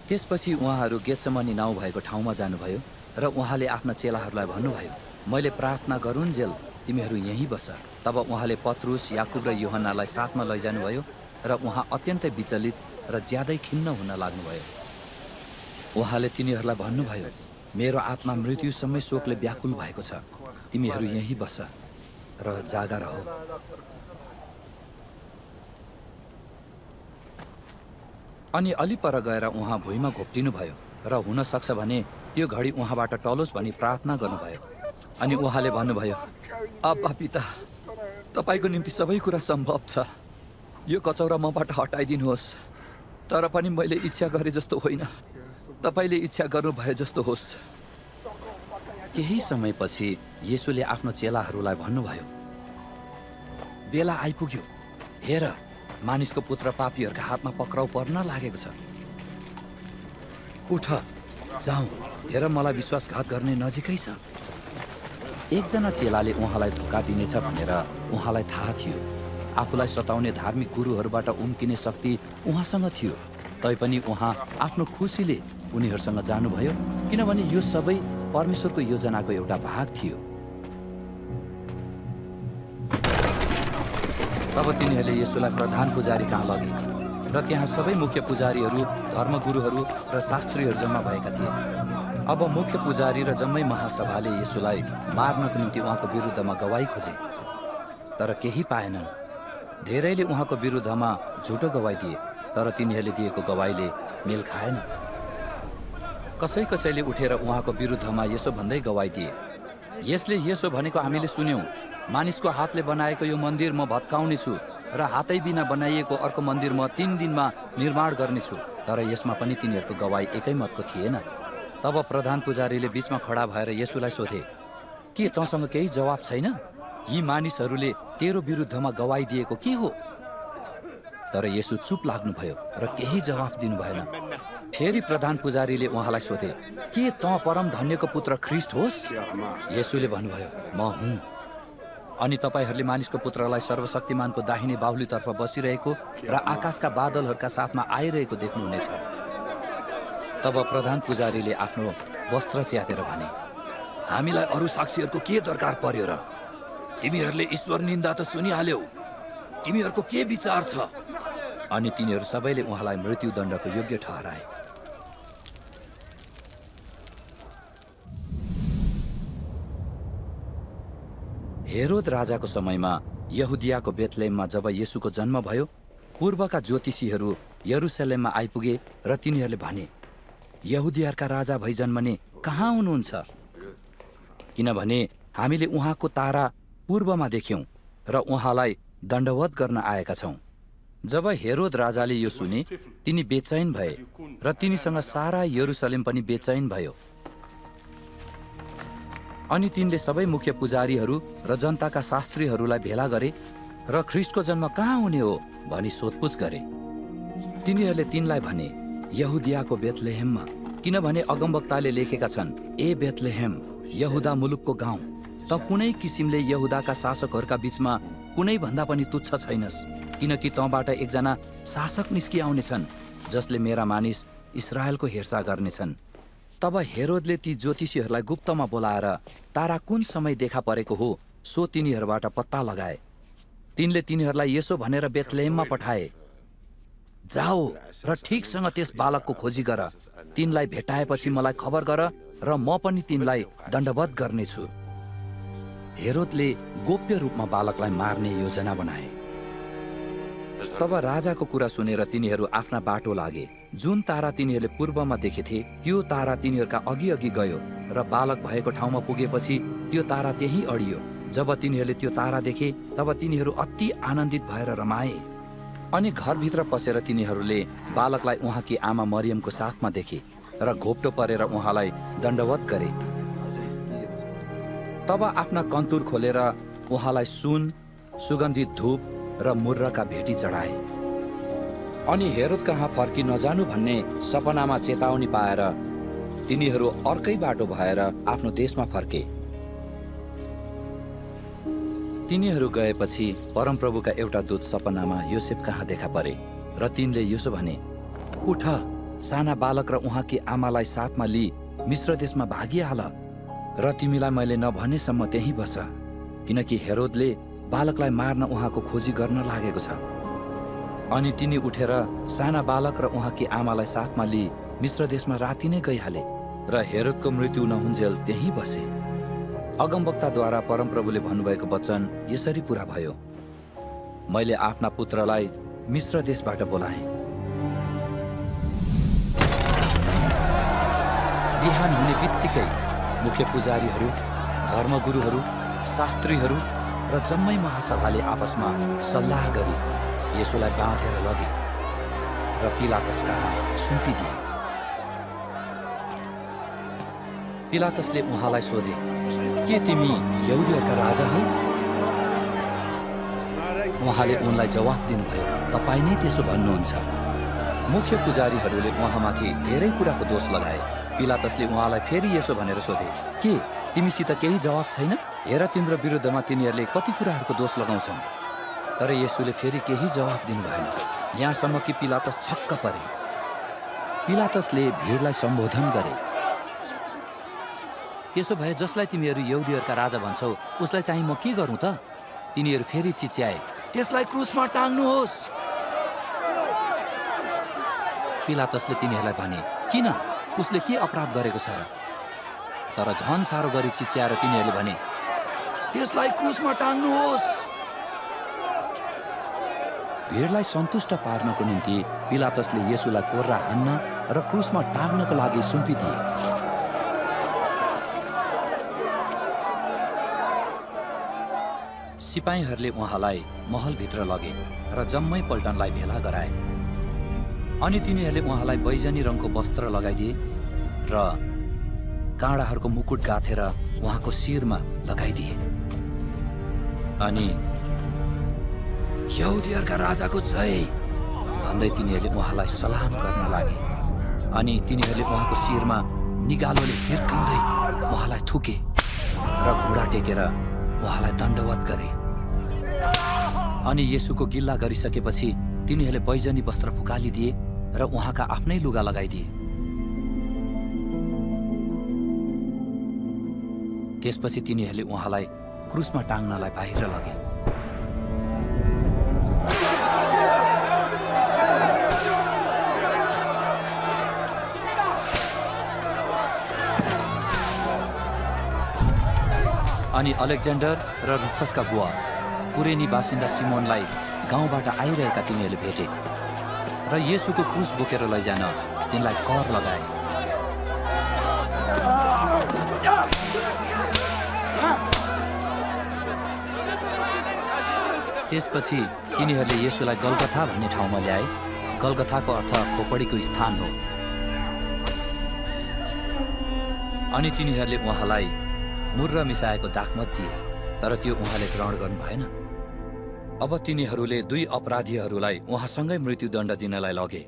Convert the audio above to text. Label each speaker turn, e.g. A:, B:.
A: त्यसपछि उहाँहरू गेत्सेमनी नाउँ भएको ठाउँमा जानुभयो र उहाँले आफ्ना चेलाहरूलाई भन्नुभयो, मैले प्रार्थना गरुन्जेल तिमीहरू यहीँ बस। तब उहाँले पत्रुस, याकुब र यूहन्नालाई साथमा लैजानुभयो र उहाँ अत्यन्तै विचलित र ज्यादै खिन्न हुन लाग्नुभयो। उहाँले तिनीहरूलाई भन्नुभयो, मेरो आत्मा मृत्युसम्मै शोकले व्याकुल भएको छ, तिमीहरू यहीँ बस र जागा रह। अनि अलि पर गएर उहाँ भुइँमा घोप्टिनुभयो र हुन सक्छ भने त्यो घडी उहाँबाट टलोस् भनी प्रार्थना गर्नुभयो। अनि उहाँले भन्नुभयो, अब्बा पिता, तपाईँको निम्ति सबै कुरा सम्भव छ, यो कचौरा मबाट हटाइदिनुहोस्, तर पनि मैले इच्छा गरे जस्तो होइन, तपाईँले इच्छा गर्नुभए जस्तो होस्। केही समयपछि येशूले आफ्नो चेलाहरूलाई भन्नुभयो, बेला आइपुग्यो, हेर मानिसको पुत्र पापीहरूका हातमा पक्राउ पर्न लागेको छ। उठ जाउँ, हेर मलाई विश्वासघात गर्ने नजिकै छ। एकजना चेलाले उहाँलाई धोका दिनेछ भनेर उहाँलाई थाहा थियो। आफूलाई सताउने धार्मिक गुरुहरूबाट उम्किने शक्ति उहाँसँग थियो, तैपनि उहाँ आफ्नो खुसीले उनीहरूसँग जानुभयो, किनभने यो सबै परमेश्वरको योजनाको एउटा भाग थियो। तब तिनीहरूले येशूलाई प्रधान पुजारी कहाँ लगे र त्यहाँ सबै मुख्य पुजारीहरू, धर्मगुरुहरू र शास्त्रीहरू जम्मा भएका थिए। अब मुख्य पुजारी र जम्मै महासभाले येशूलाई मार्नको निम्ति उहाँको विरुद्धमा गवाई खोजे, तर केही पाएनन्। धेरैले उहाँको विरुद्धमा झुटो गवाई दिए, तर तिनीहरूले दिएको गवाईले मेल खाएन। कसैले उठेर उहाँको विरुद्धमा यसो भन्दै गवाई दिए, यसले यसो भनेको हामीले सुन्यौँ, मानिसको हातले बनाएको यो मन्दिर म भत्काउनेछु र हातै बिना बनाइएको अर्को मन्दिर म 3 दिनमा निर्माण गर्नेछु। तर यसमा पनि तिनीहरूको गवाई एकै मतको थिएन। तब प्रधान पुजारीले बीचमा खडा भएर येशूलाई सोधे, के तँसँग केही जवाब छैन? यी मानिसहरूले तेरो विरुद्धमा गवाई दिएको के हो? तर येशू चुप लाग्नुभयो र केही जवाफ दिनु भएन। फेरि प्रधान पुजारीले उहाँलाई सोधे, के तँ परम धन्यको पुत्र ख्रिस्ट होस्? येशूले भन्नुभयो, म हुँ। अनि तपाईँहरूले मानिसको पुत्रलाई सर्वशक्तिमानको दाहिने बाहुलीतर्फ बसिरहेको र आकाशका बादलहरूका साथमा आइरहेको देख्नुहुनेछ। तब प्रधान पुजारीले आफ्नो वस्त्र च्यातेर भने, हामीलाई अरू साक्षीहरूको के दरकार पर्यो र? तिमीहरूले ईश्वर निन्दा त सुनिहाल्यौ, तिमीहरूको के विचार छ? अनि तिनीहरू सबैले उहाँलाई मृत्युदण्डको योग्य ठहराए। हेरोद राजाको समयमा यहुदियाको बेथलेहममा जब येशूको जन्म भयो, पूर्वका ज्योतिषीहरू यरुसलेममा आइपुगे र तिनीहरूले भने, यहुदियाका राजा भई जन्मने कहाँ हुनुहुन्छ? किनभने हामीले उहाँको तारा पूर्वमा देख्यौं र उहाँलाई दण्डवत गर्न आएका छौं। जब हेरोद राजाले यो सुने, तिनी बेचैन भए र तिनीसँग सारा यरुसलेम पनि बेचैन भयो। अनि तिनले सबै मुख्य पुजारीहरू र जनताका शास्त्रीहरूलाई भेला गरे र ख्रिस्टको जन्म कहाँ हुने हो भनी सोधपुछ गरे। तिनीहरूले तिनलाई भने, यहुदियाको बेथलेहेममा, किनभने अगमवक्ताले लेखेका छन्, ए बेथलेहेम, यहुदा मुलुकको गाउँ, त कुनै किसिमले यहुदाका शासकहरूका बीचमा कुनै भन्दा पनि तुच्छ छैनस्, किनकि तँबाट एकजना शासक निस्किआउनेछन् जसले मेरा मानिस इस्राएलको हेरचाह गर्नेछन्। तब हेरोदले ती ज्योतिषीहरूलाई गुप्तमा बोलाएर तारा कुन समय देखा परेको हो सो तिनीहरूबाट पत्ता लगाए। तिनले तिनीहरूलाई यसो भनेर बेथलेहममा पठाए, जाओ र ठिकसँग त्यस बालकको खोजी गर, तिनलाई भेटाएपछि मलाई खबर गर र म पनि तिनलाई दण्डवत गर्नेछु। हेरोदले गोप्य रूपमा बालकलाई मार्ने योजना बनाए। तब राजाको कुरा सुनेर तिनीहरू आफ्ना बाटो लागे। जुन तारा तिनीहरूले पूर्वमा देखेथे त्यो तारा तिनीहरूका अघि अघि गयो र बालक भएको ठाउँमा पुगेपछि त्यो तारा त्यही अडियो। जब तिनीहरूले त्यो तारा देखे तब तिनीहरू अति आनन्दित भएर रमाए। अनि घरभित्र पसेर तिनीहरूले बालकलाई उहाँकी आमा मरियमको साथमा देखे र घोप्टो परेर उहाँलाई दण्डवत गरे। तब आफ्ना कन्तुर खोलेर उहाँलाई सुन, सुगन्धित धूप र मुर्रका भेटी चढाए। अनि हेरोद कहाँ फर्की नजानु भन्ने सपनामा चेतावनी पाएर तिनीहरू अर्कै बाटो भएर आफ्नो देशमा फर्के। तिनीहरू गएपछि परमप्रभुका एउटा दूत सपनामा योसेफ कहाँ देखा परे र तिनले यसो भने, उठ, साना बालक र उहाँकी आमालाई साथमा लिई मिश्र देशमा भागिहाल र तिमीलाई मैले नभनेसम्म त्यहीँ बस, किनकि हेरोदले बालकलाई मार्न उहाँको खोजी गर्न लागेको छ। अनि तिनी उठेर साना बालक र उहाँकी आमालाई साथमा लिई मिश्र देशमा राति नै गइहाले र हेरोदको मृत्यु नहुन्जेल त्यहीँ बसे। अगमवक्ताद्वारा परमप्रभुले भन्नुभएको वचन यसरी पूरा भयो, मैले आफ्ना पुत्रलाई मिश्र देशबाट बोलाएँ। बिहान हुने बित्तिकै मुख्य पुजारीहरू, धर्मगुरुहरू, शास्त्रीहरू र जम्मै महासभाले आपसमा सल्लाह गरी येशूलाई बाँधेर लगे र पिलातस कहाँ सुम्पिदिए। पिलातसले उहाँलाई सोधे, के तिमी यहुदीहरूका राजा हौ? उहाँले उनलाई जवाफ दिनुभयो, तपाईँ नै त्यसो भन्नुहुन्छ। मुख्य पुजारीहरूले उहाँमाथि धेरै कुराको दोष लगाए। पिलातसले उहाँलाई फेरि यसो भनेर सोधे, के तिमीसित केही जवाफ छैन? हेर, तिम्रो विरुद्धमा तिनीहरूले कति कुराहरूको दोष लगाउँछन्। तर येशूले फेरि केही जवाफ दिनु भएन, यहाँसम्म कि पिलातस छक्क परे। पिलातसले भिडलाई सम्बोधन गरे, त्यसो भए जसलाई तिमीहरू यहुदीहरूका राजा भन्छौ उसलाई चाहिँ म के गरौँ त? तिनीहरू फेरि चिच्याए, त्यसलाई क्रुसमा टाङ्नुहोस्। पिलातसले तिनीहरूलाई भने, किन? उसले के अपराध गरेको छ र? तर झन साह्रो गरी चिच्याएर तिनीहरूले भने, त्यसलाई क्रुसमा टाङ्नुहोस्। भिडलाई सन्तुष्ट पार्नको निम्ति पिलातसले येशूलाई कोर्रा हान्न र क्रुसमा टाङ्नको लागि सुम्पिदिए। सिपाहीहरूले उहाँलाई महलभित्र लगे र जम्मै पल्टनलाई भेला गराए। अनि तिनीहरूले उहाँलाई बैजनी रङको वस्त्र लगाइदिए र काँडाहरूको मुकुट गाथेर उहाँको शिरमा लगाइदिए। अनि यहुदीहरूका राजाको जय भन्दै तिनीहरूले उहाँलाई सलाम गर्न लागे। अनि तिनीहरूले उहाँको शिरमा निगालोले हिर्काउँदै उहाँलाई थुके र घुँडा टेकेर उहाँलाई दण्डवत गरे। अनि येशूको गिल्ला गरिसकेपछि तिनीहरूले बैजनी वस्त्र फुकालिदिए र उहाँका आफ्नै लुगा लगाइदिए। त्यसपछि तिनीहरूले उहाँलाई क्रुसमा टाङ्नलाई बाहिर लगे। अनि अलेक्जेन्डर र रुफसका बुवा कुरेनी बासिन्दा सिमोनलाई गाउँबाट आइरहेका तिनीहरूले भेटे र येशूको क्रुस बोकेर लैजान तिनलाई कर लगाए। त्यसपछि तिनीहरूले येशूलाई गलगथा भन्ने ठाउँमा ल्याए। गलगथाको अर्थ खोपडीको स्थान हो। अनि तिनीहरूले उहाँलाई मुर्र मिसाएको दाखमत दिए, तर त्यो उहाँले ग्रहण गर्नु भएन। अब तिनीहरूले दुई अपराधीहरूलाई उहाँसँगै मृत्युदण्ड दिनलाई लगे।